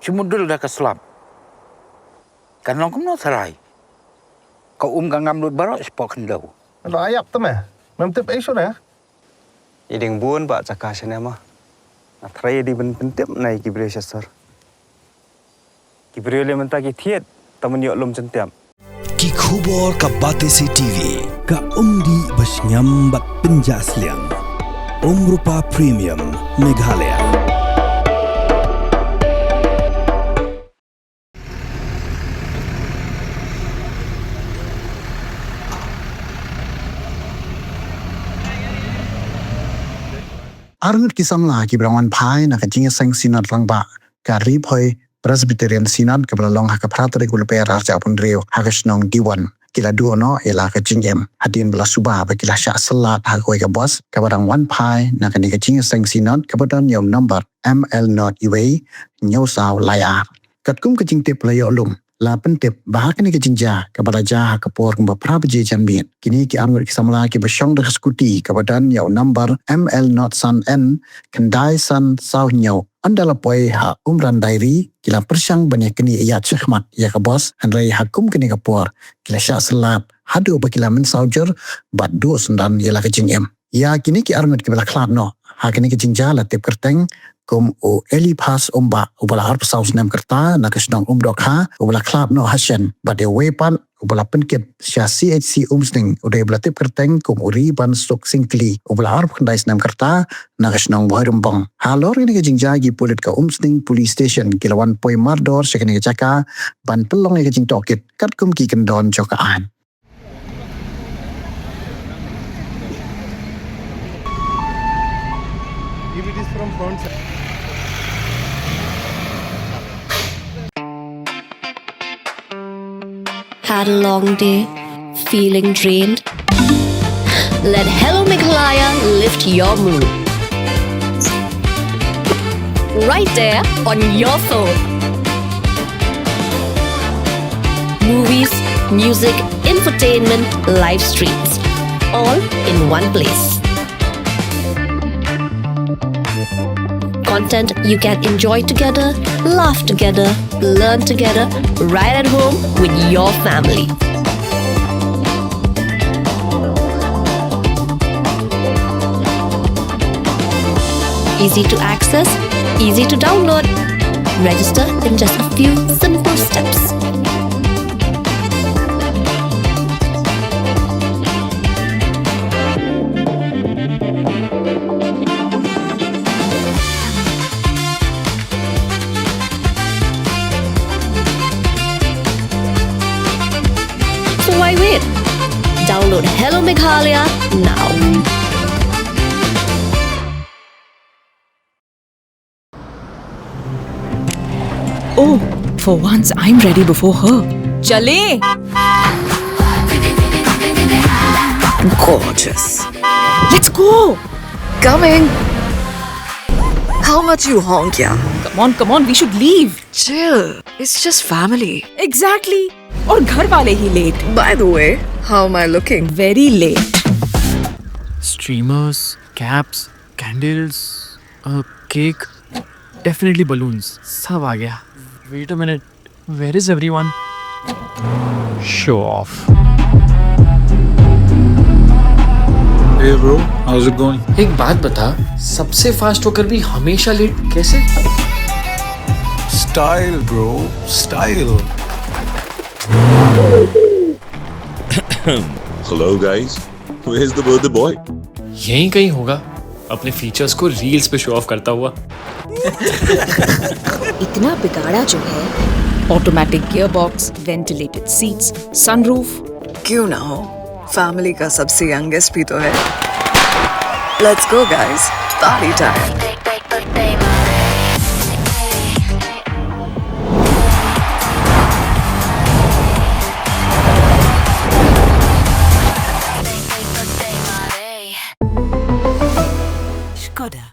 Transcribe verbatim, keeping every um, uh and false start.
Jumudul da ka slap. Kan long kumno tharai. Ka um ka ngam lut baroh shapoh khyndew. Lo ayap te me. Mem tip ei shuh ne? I ding bun ba jaka shane ma. Nga trai di ban pyntip na i ki briew sha sor. Ki briew le mynta ki thied ta man ïoh lum jyntiap. Ki khubor ka Batesi T V, ka umdih ba shngiam bad pynjah sliang. Umrupa Premium, Meghalaya. Arngut ki samla kiba dang wan phai na ka jingïaseng Synod Rangbah ka Ri Bhoi Presbyterian Synod kaba la long ha ka phra tarik u Lber arhajar arphew hynriew ha ka shnong Diwon ki la duh noh ïa la ka jingim hadien ba la suba ba ki la shah syllat ha kawei ka bos kaba dang wan phai na kane ka jingïaseng Synod kaba don ïa u nombar M L not uwei hynñiew saw lai ar. Katkum ka jingtip la ïoh lum, la pyntip ba ha kane ka jingjia kaba la jia ha ka por kumba phra baje janmiet, kine ki arngut ki samla kiba shong da ka skuti kaba don ïa u nombar M L not san N khyndai san saw hynñiew, ynda la poi ha Umran Dairy, ki la pyrshang ban ïa knieh ïaid shakhmat ïa ka bos, hynrei ha kum kane ka por ki la shah syllat haduh ba ki la mynsaw jur bad duh syndon ïa la ka jingim. Ïa kine ki arngut kiba la khlad noh ha kane ka jingjia la tip kyrteng kum u Eliphas Umbah uba la arphew saw snem ka rta na ka shnong Umdohkha uba la khlad noh ha shen, bad ïa uwei pat uba la pynkit sha C H C Umsning u dei uba la tip kyrteng kum u Ribansuk Syngkli uba la arphew khyndai snem ka rta na ka shnong Bhoirymbong. Halor kane ka jingjia ki pulit ka Umsning Police Station ki la wan poi mardor sha kane ka jaka ban pynlong ïa ka jingtohkit katkum ki kyndon jong ka aiñ. If it is from front side. Had a long day? Feeling drained? Let Hello Meghalaya lift your mood. Right there on your phone. Movies, music, infotainment, live streams, all in one place. Content you can enjoy together, laugh together, learn together, right at home with your family. Easy to access, easy to download. Register in just a few simple steps. So why wait? Download Hello Meghalaya now. Oh, for once I'm ready before her. Chale! Gorgeous. Let's go! Coming. How much you honk, yeah? Come on, come on, we should leave. Chill. It's just family. Exactly. और घर वाले ही late. By the way, how am I looking? Very late. Streamers, caps, candles, a cake, definitely balloons. सब आ गया. Wait a minute. Where is everyone? Show off. Hey bro, how's it going? एक बात बता, सबसे फास्ट होकर भी हमेशा लेट कैसे? Style bro, style. Hello guys, where's the birthday boy? यहीं कहीं होगा, अपने फीचर्स को रील्स पे शो ऑफ करता हुआ. इतना बिगाड़ा जो है. Automatic gearbox, ventilated seats, sunroof. क्यों ना हो, फैमिली का सबसे यंगेस्ट भी तो है. Let's go guys, party time. Skoda.